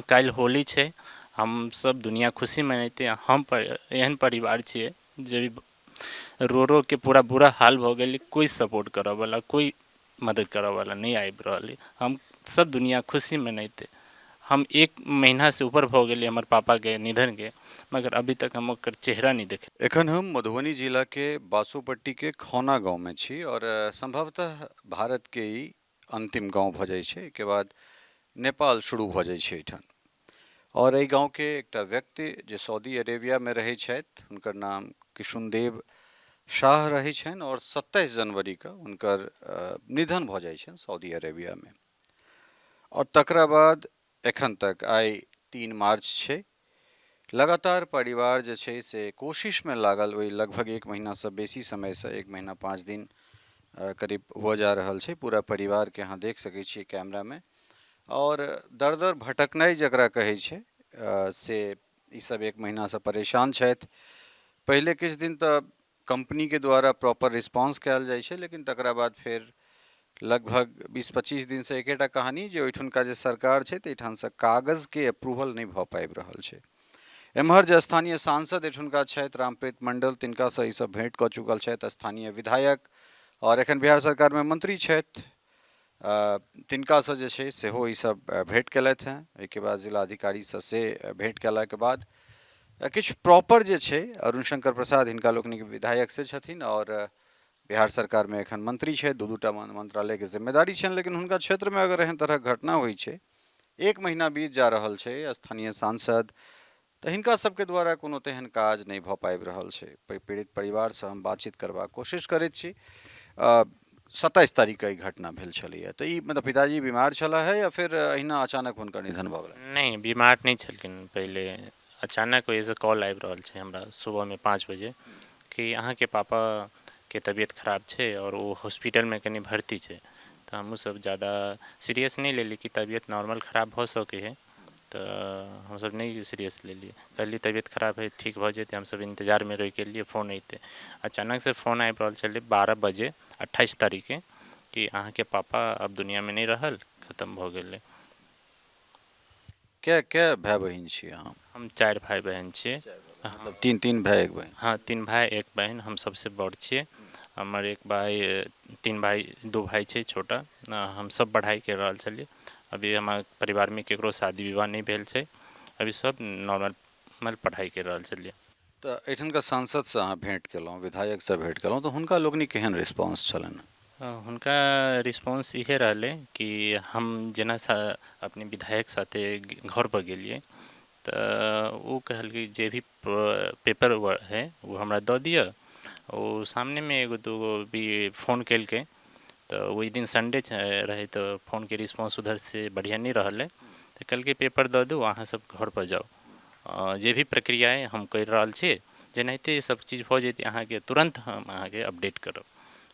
काल्हि होली छै, हम सब दुनिया खुशी मनेतै। हम एहन परिवार छियै जे रो रो के पूरा बुरा हाल भऽ गेलै। कोइ सपोर्ट करऽवला, कोइ मदद करऽवला नहि आबि रहल अइ। हम सब दुनिया खुशी मनेतै। हम एक महीनासँ ऊपर भऽ गेलै हमर पापाके निधनके, मगर अभी तक हम ओकर चेहरा नहि देख। एखन हम मधुबनी जिलाके बासोपट्टीके खौना गाँवमे छी आओर सम्भवतः भारतके ई अन्तिम गाँव भऽ जाइ छै। एहिके बाद नेपाल शुरू भऽ जाइ छै एहिठाम। आओर एहि गाँवके एकटा व्यक्ति जे सऊदी अरेबियामे रहै छथि, हुनकर नाम किशुनदेव शाह रहै छनि आओर 27 जनवरीके हुनकर निधन भऽ जाइ छनि सऊदी अरेबियामे। आओर तकरा बाद एखन तक आइ 3 मार्च छै, लगातार परिवार जे छै से कोशिशमे लागल। ओहि लगभग एक महीनासँ बेसी समयसँ, 1 महीना 5 दिन करीब हुअ जा रहल छै। पूरा परिवारके अहाँ देख सकै छियै कैमरामे। आओर दर दर भटकनाइ जकरा कहै छै से ईसब 1 महीनासँ परेशान छथि। पहिले किछु दिन तऽ कम्पनीके द्वारा प्रॉपर रिस्पॉन्स कयल जाइ छै, लेकिन तकरा बाद फेर लगभग 20-25 दिनसँ एकेटा कहानी जे ओहिठुनका जे सरकार छै ताहिठामसँ कागजके अप्रूवल नहि भऽ पाबि रहल छै। एम्हर जे स्थानीय सांसद एहिठुनका छथि रामप्रीत मंडल, तिनकासँ ईसब भेँट कऽ चुकल छथि। स्थानीय विधायक आओर एखन बिहार सरकारमे मंत्री छथि, तिनकासँ जे छै सेहो ईसब भेँट केलथि हेँ। ओहिके बाद जिलाधिकारीसँ से भेँट कयलाके बाद किछु प्रॉपर जे छै अरुण शंकर प्रसाद हिनका लोकनिक विधायक से छथिन आओर बिहार सरकारमे एखन मंत्री छथि, 2-2टा मंत्रालयके जिम्मेदारी छनि। लेकिन हुनका क्षेत्रमे अगर एहन तरहक घटना होइ छै, 1 महीना बीत जा रहल छै, स्थानीय सांसद तऽ हिनका सबके द्वारा कोनो तेहन काज नहि भऽ पाबि रहल छै। पीड़ित परिवारसँ हम बातचीत करबाक कोशिश करैत छी। 27 तारीखके ई घटना भेल छलैए, तऽ ई मतलब पिताजी बीमार छलाह है या फिर अहिना अचानक हुनकर निधन भऽ गेलनि? नहि, बीमार नहि छलखिन पहिले। अचानक ओहिसँ कॉल आबि रहल छै हमरा सुबहमे 5 बजे कि अहाँके पापाके तबियत खराब छै आओर ओ हॉस्पिटलमे कनि भर्ती छै। तऽ हमहूँ सब ज्यादा सीरियस नहि लेलियै कि तबियत नॉर्मल खराब भऽ सकै हइ, तऽ हमसब नहि सीरियस लेलियै। कहलियै तबियत खराब हइ, ठीक भऽ जेतै, हमसब इन्तजारमे रहि गेलियै फोन अयतै। अचानकसँ फोन आबि रहल छलै 12 बजे 28 तारीखके कि अहाँके पापा अब दुनियामे नहि रहल, खतम भऽ गेलै। कै भाय बहिन छी अहाँ? हम 4 भाय बहिन छियै। मतलब 3 भाय 1 बहिन? हाँ, 3 भाय 1 बहिन। हम सबसँ बड़ छियै। हमर एक भाय, 3 भाय, 2 भाय छै छोटा। हम सब पढ़ाइ करि रहल छलियै। अभी हमर परिवारमे केकरो शादी विवाह नहि भेल छै, अभी सब नॉर्मल पढ़ाइ करि रहल छलियै। तऽ एहिठामका सांसदसँ अहाँ भेँट केलहुँ, विधायकसँ भेँट केलहुँ, तऽ हुनका लोकनिक केहन रिस्पॉन्स छलनि? हुनका रिस्पॉन्स इहे रहलै कि हम जेना अपने विधायक साथे घरपर गेलियै तऽ ओ कहलकै जे भी पेपर वर्क है ओ हमरा दऽ दिअ। ओ सामनेमे 1-2 भी फोन केलकै, तऽ ओहि दिन संडे रहै तऽ फोनके रिस्पॉन्स उधरसँ बढ़िआँ नहि रहलै। तऽ कहलकै पेपर दऽ दू, अहाँ सब घरपर जाउ, जे भी प्रक्रिया है हम करि रहल छी, जेनाहिते सब चीज भऽ जेतै अहाँके तुरन्त हम अहाँके अपडेट करब।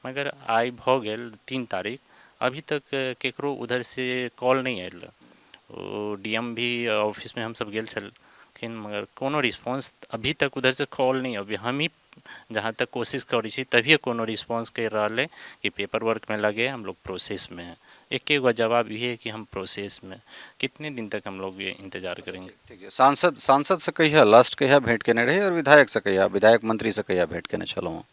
मगर आइ भऽ गेल 3 तारीख, अभी तक केकरो उधरसँ कॉल नहि आयल। ओ DM भी ऑफिसमे हमसब गेल छलखिन, मगर कोनो रिस्पॉन्स अभी तक उधरसँ कॉल नहि अबै। हम ही जहाँ तक कोशिश करै छी तभिए कोनो रिस्पॉन्स करि रहल है कि पेपर वर्कमे लगे, हम लोग प्रोसेसमे हैं। एके गो जवाब ये है कि हम प्रोसेसमे। कितने दिन तक हम लोग ये इंतजार करेंगे? ठीक छै। सांसदसँ कहिया लास्ट कहिया भेँट केने रही आओर विधायकसँ कहिया, विधायक मंत्रीसँ कहिया भेँट केने छलहुँ?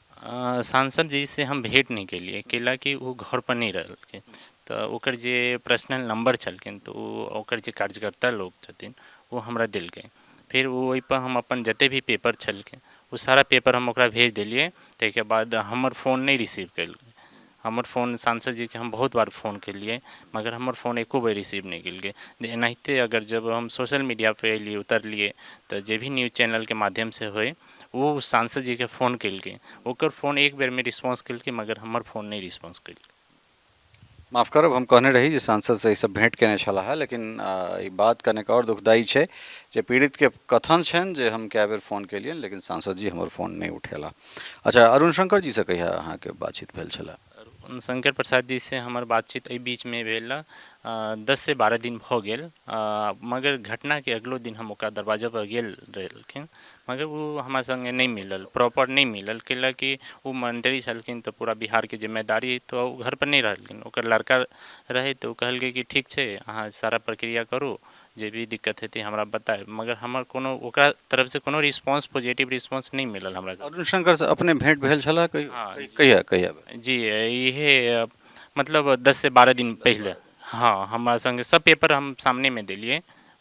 सांसद जी से हम भेँट नहि केलियै, कैलाकि ओ घरपर नहि रहलखिन। तऽ ओकर जे पर्सनल नंबर छलखिन तऽ ओ ओकर जे कार्यकर्ता लोक छथिन ओ हमरा देलकै। फेर ओ ओहिपर हम अपन जते भी पेपर छलखिन ओ सारा पेपर हम ओकरा भेज देलियै। ताहिके बाद हमर फोन नहि रिसीव केलकै। हमर फोन सांसद जीके हम बहुत बार फोन केलियै, मगर हमर फोन एको बेर रिसीव नहि केलकै। एनाहिते अगर जब हम सोशल मीडियापर एलियै, उतरलियै, तऽ जे भी न्यूज चैनलके माध्यमसँ होइ ओ सांसद जीके फोन केलकै, ओकर फोन एक बेरमे रिस्पॉन्स केलकै, मगर हमर फोन नहि रिस्पॉन्स केलकै। माफ करब, हम कहने रही जे सांसदसँ ईसब भेँट केने छलाह, लेकिन ई बात कनेक आओर दुखदायी छै जे पीड़ितके कथन छनि जे हम कए बेर फोन केलियनि लेकिन सांसद जी हमर फोन नहि उठेला। अच्छा, अरुण शंकर जीसँ कहिया अहाँके बातचीत भेल छलै? अरुण शंकर प्रसाद जी से हमर बातचीत एहि बीचमे भेल 10 से 12 दिन भऽ गेल। मगर घटनाके अगलो दिन हम ओकरा दरवाजा पर गेल रहलखिन, मगर ओ हमरा सङ्गे नहि मिलल, प्रॉपर नहि मिलल, कैलाकि ओ मंत्री छलखिन तऽ पूरा बिहारके जिम्मेदारी, तऽ ओ घरपर नहि रहलखिन। ओकर लड़का रहै तऽ ओ कहलकै कि ठीक छै, अहाँ सारा प्रक्रिया करू, जे भी दिक्कत हेतै हमरा बतायब, मगर हमर कोनो ओकरा तरफसँ कोनो रिस्पॉन्स, पॉजिटिव रिस्पॉन्स नहि मिलल हमरा। अरुण शंकरसँ अपने भेंट भेल छलै कहियो? हँ। कहिया कहिया? जी, इहे मतलब 10 से 12 दिन पहिले। हँ, हमरा सङ्गे सब पेपर हम सामनेमे देलियै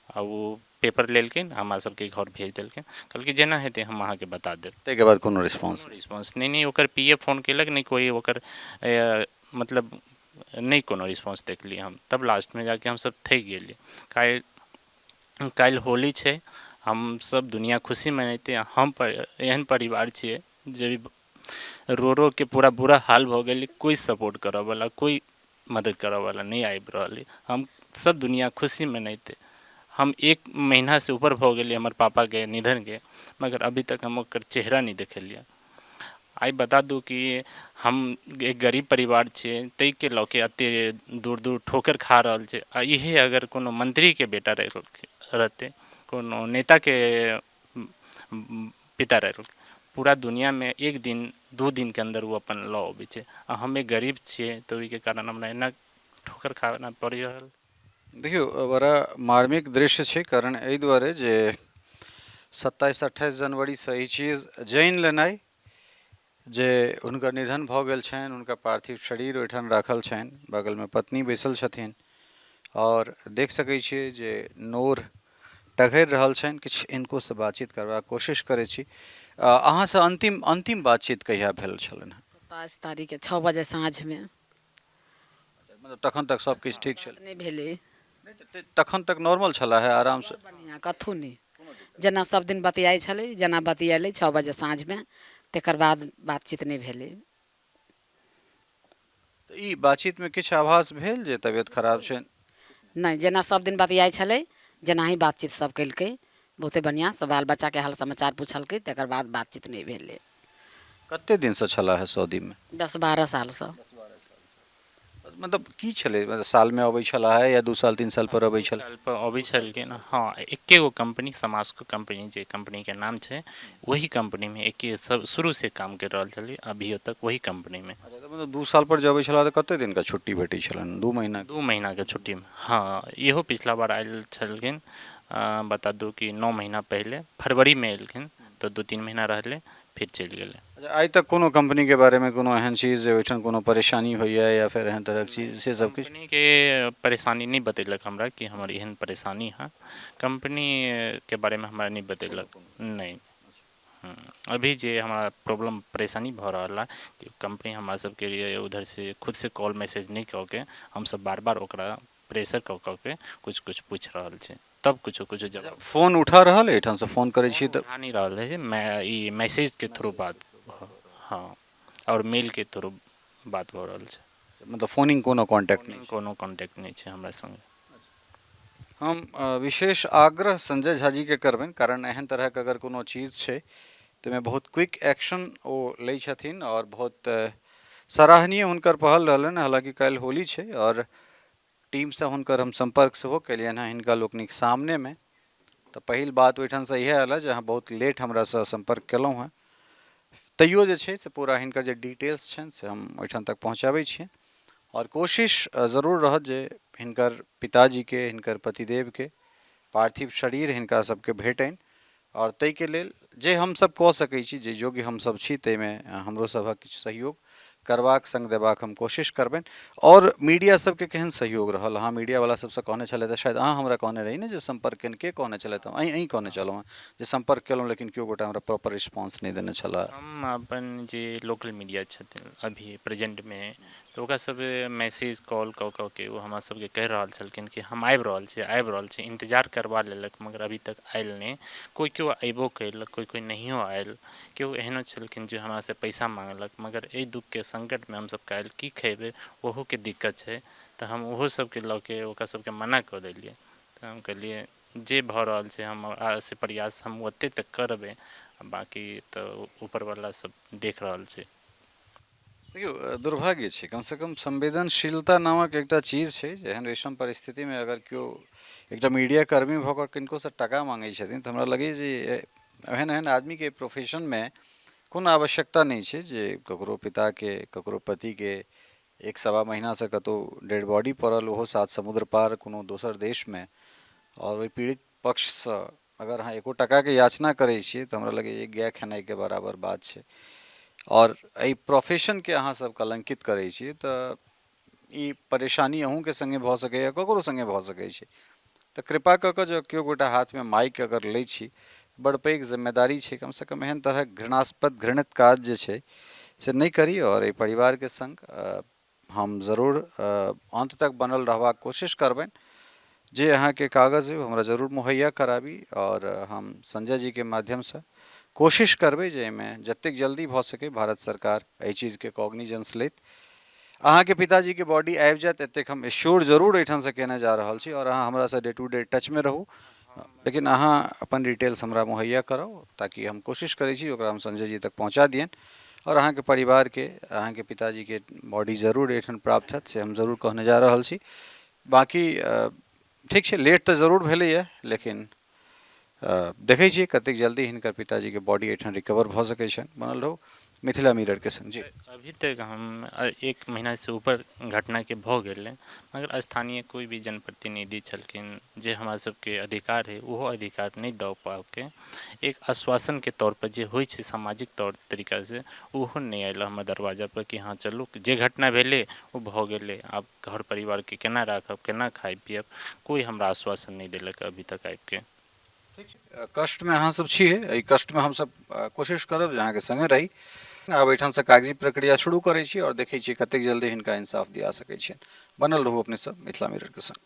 आ ओ पेपर लेलखिन, हमरा सबके घर भेज देलखिन, कहलखिन जेना हेतै हम अहाँके बता देब। ताहिके बाद कोनो रिस्पॉन्स? कोनो रिस्पॉन्स नहि, नहि ओकर पी ए फोन केलक, नहि कोइ ओकर मतलब नहि कोनो रिस्पॉन्स देखलियै हम। तब लास्टमे जाके हमसब थकि गेलियै। काल्हि होली छै, हम सब दुनिया खुशी मनेतै, हम एहन परिवार छियै जे रो रो के पूरा बुरा हाल भऽ गेलै। कोइ सपोर्ट करऽवला, कोइ मदद करऽवला नहि आबि रहल अइ। हम सब दुनिया खुशी मनेतै, हम एक महीनासँ ऊपर भऽ गेलै हमर पापाके निधनके, मगर अभी तक हम ओकर चेहरा नहि देखेलियै। आइ बता दू कि हम एक गरीब परिवार छियै, ताहिके लऽ के एते दूर दूर ठोकर खा रहल छै। आ इहे अगर कोनो मन्त्रीके बेटा रहतै, कोनो नेताके पिता रहतै, पूरा दुनियामे एक दिन दू दिनके अन्दर ओ अपन लऽ अबै छै। आ हम एक गरीब छियै, तऽ ओहिके कारण हमरा एना ठोकर खाना पड़ि रहल। देखियौ, बड़ा मार्मिक दृश्य छै, कारण एहि दुआरे जे 27 28 जनवरीसँ ई चीज जानि लेनाइ जे हुनकर निधन भऽ गेल छनि, हुनकर पार्थिव शरीर ओहिठाम राखल छनि, बगलमे पत्नी बैसल छथिन आओर देख सकै छियै जे नोर टघरि रहल छनि। किछु हिनकोसँ बातचीत करबाक कोशिश करै छी। अहाँसँ अन्तिम अन्तिम बातचीत कहिया भेल छलनि हेँ? 27 तारीखके 6 बजे साँझमे। मतलब तखन तक सब किछु ठीक छल? नहि भेलै। तखन तक नॉर्मल छलै है, आरामसँ? बढ़िआँ, कथू नहि। जेना सब दिन बतियाइ छलै, जेना बतियेलै 6 बजे साँझमे, तकर बाद बातचीत नहि भेलै। तऽ ई बातचीतमे किछु आभास भेल जे तबियत खराब छै? नहि, जेना सब दिन बतियाइ छलै, जेनाही बातचीत सब केलकै, बहुते बढ़िआँ। सब बाल बच्चाके हाल समाचार पुछलकै, तकर बाद बातचीत नहि भेलै। कते दिनसँ छलाह है सऊदीमे? 10-12 सालसँ। मतलब की छलै, मतलब सालमे अबै छलाह है या 2 साल 3 साल पर अबै छल? साल पर अबै छलखिन। हँ, एके गो कम्पनी, समाजको कम्पनी जे कम्पनीके नाम छै, वही कम्पनीमे एके सब शुरूसँ काम करि रहल छलियै, अभियो तक वही कम्पनीमे। अच्छा, तऽ मतलब 2 साल पर जे अबै छलाह तऽ कते दिनका छुट्टी भेटै छलनि? 2 महीना? 2 महीनाके छुट्टीमे। हँ, इहो पिछला बार आयल छलखिन, बता दू कि 9 महीना पहिले फरवरीमे एलखिन, तऽ 2-3 महीना रहलै, फिर चलि गेलै। अच्छा, आइ तक कोनो कम्पनीके बारेमे कोनो एहन चीज जे ओहिठाम कोनो परेशानी होइए या फेर एहन तरहक चीज, से सब किछु? कम्पनीके परेशानी नहि बतेलक हमरा कि हमर एहन परेशानी है। कम्पनीके बारेमे हमरा नहि बतेलक, नहि। अभी जे हमरा प्रॉब्लम परेशानी भऽ रहल है कि कम्पनी हमरा सबके लिए उधर से खुद से कॉल मैसेज नहि कऽ के, हमसब बार बार ओकरा प्रेशर कऽ कऽ के कुछ कुछ पूछि रहल छै, तब कुछो कुछो जवाब। फोन उठा रहल एहिठामसँ फोन करै छी तऽ? उठा नहि रहल है। मैं ई मैसेजके थ्रू बात, हँ, आओर मेलके थ्रू बात भऽ रहल छै। मतलब फोनिंग कोनो कॉन्टैक्ट नहि? कोनो कॉन्टैक्ट नहि छै हमरा सङ्गे। हम विशेष आग्रह संजय झा जीके करबनि, कारण एहन तरहक अगर कोनो चीज छै ताहिमे बहुत क्विक एक्शन ओ लै छथिन आओर बहुत सराहनीय हुनकर पहल रहलनि। हालाँकि काल्हि होली छै आओर टीमसँ हुनकर हम सम्पर्क सेहो केलियनि हेँ हिनका लोकनिक सामनेमे, तऽ पहिल बात ओहिठामसँ इएह आयल जे अहाँ बहुत लेट हमरासँ सम्पर्क केलहुँ हेँ। तैयो जे छै से पूरा हिनकर जे डिटेल्स छनि से हम ओहिठाम तक पहुँचाबै छियनि आओर कोशिश जरूर रहत जे हिनकर पिताजीके, हिनकर पतिदेवके पार्थिव शरीर हिनका सबके भेटनि आओर ताहिके लेल जे हमसब कऽ सकै छी, जे योग्य हमसब छी, ताहिमे हमरो सभक किछु सहयोग करबाक, सङ्ग देबाक हम कोशिश करबनि। आओर मीडिया सबके केहन सहयोग रहल? अहाँ मीडियावला सबसँ कहने छलथि तऽ शायद अहाँ हमरा कहने रही ने जे सम्पर्क के कहने छलथि? अहीँ कहने छलहुँ हेँ जे सम्पर्क केलहुँ लेकिन केओ गोटा हमरा प्रॉपर रिस्पॉन्स नहि देने छलाह। हम अपन जे लोकल मीडिया छथिन अभी प्रेजेन्टमे, तऽ ओकरा सब मैसेज कॉल कऽ कऽ के ओ हमरा सबके कहि रहल छलखिन कि हम आबि रहल छी, आबि रहल छी, इन्तजार करबा लेलक, मगर अभी तक आयल नहि। कोइ केओ अयबो कयलक, कोइ कोइ नहियो आयल। केओ एहनो छलखिन जे हमरासँ पैसा माँगलक, मगर एहि दुःखके सङ्कटमे हमसब काल्हि की खेबै ओहोके दिक्कत छै, तऽ हम ओहो सबके लऽ के ओकरा सबके मना कऽ देलियै। तऽ हम कहलियै जे भऽ रहल छै हम से प्रयास हम ओते तक करबै, बाँकी तऽ ऊपरवला सब देख रहल छै। देखियौ, दुर्भाग्य छै, कमसँ कम संवेदनशीलता नामक एकटा चीज छै जे एहन विषम परिस्थितिमे अगर केओ एकटा मीडिया कर्मी भऽ कऽ किनकोसँ टाका माँगै छथिन तऽ हमरा लगैए जे एहन एहन आदमीके प्रोफेशनमे कोनो आवश्यकता नहि छै जे ककरो पिताके, ककरो पतिके 1.25 महीनासँ कतहु डेड बॉडी पड़ल, ओहो सात समुद्र पार कोनो दोसर देशमे, आओर ओहि पीड़ित पक्षसँ अगर अहाँ एको टाकाके याचना करै छियै तऽ हमरा लगैए गाय खेनाइके बराबर बात छै। आओर एहि प्रोफेशनके अहाँ सब कलङ्कित करै छियै तऽ ई परेशानी अहूँके सङ्गे भऽ सकैए, ककरो सङ्गे भऽ सकै छै। तऽ कृपा कऽ कऽ जँ केओ गोटा हाथमे माइक अगर लै छी, बड़ पैघ जिम्मेदारी छै। कमसँ कम एहन तरहक घृणास्पद घृणित काज जे छै से नहि करी। आओर एहि परिवारके सङ्ग हम जरूर अन्त तक बनल रहबाक कोशिश करबनि। जे अहाँके कागज अइ ओ हमरा जरूर मुहैया कराबी आओर हम संजय जीके माध्यमसँ कोशिश करबै जे एहिमे जतेक जल्दी भऽ सकै भारत सरकार एहि चीजके कॉग्निजेंस लैत अहाँके पिताजीके बॉडी आबि जायत, एतेक हम एश्योर जरूर एहिठामसँ केने जा रहल छी। आओर अहाँ हमरासँ डे टू डे टचमे रहू, लेकिन अहाँ अपन डिटेल्स हमरा मुहैया कराउ ताकि हम कोशिश करै छी ओकरा हम संजय जी तक पहुँचा दियनि आओर अहाँके परिवारके अहाँके पिताजीके बॉडी जरूर एहिठाम प्राप्त हैत, से हम जरूर कहने जा रहल छी। बाँकी ठीक छै, लेट तऽ जरूर भेलैए, लेकिन देखै छियै कतेक जल्दी हिनकर पिताजीके बॉडी एहिठाम रिकवर भऽ सकै छनि। बनल रहू मिथिला मिररके संग। जी। अभी तक हम 1 महीनासँ ऊपर घटनाके भऽ गेलै, मगर स्थानीय कोइ भी जनप्रतिनिधि छलखिन जे हमरा सबके अधिकार है ओहो अधिकार नहि दऽ पाके एक आश्वासनके तौर पर जे होइ छै सामाजिक तौर तरीकासँ ओहो नहि आयल हमर दरवाजा पर कि हँ चलू जे घटना भेलै ओ भऽ गेलै, आब घर परिवारके केना राखब, केना खाइ पियब, कोइ हमरा आश्वासन नहि देलक अभी तक आबिके। ठीक छै, कष्टमे अहाँ सब छियै, एहि कष्टमे हमसब कोशिश करब जे अहाँके सङ्गे रही। आब एहिठामसँ कागजी प्रक्रिया शुरू करै छी आओर देखै छियै कतेक जल्दी हिनका इंसाफ दिया सकै छियनि। बनल रहू अपने सब मिथिला मिररके संग।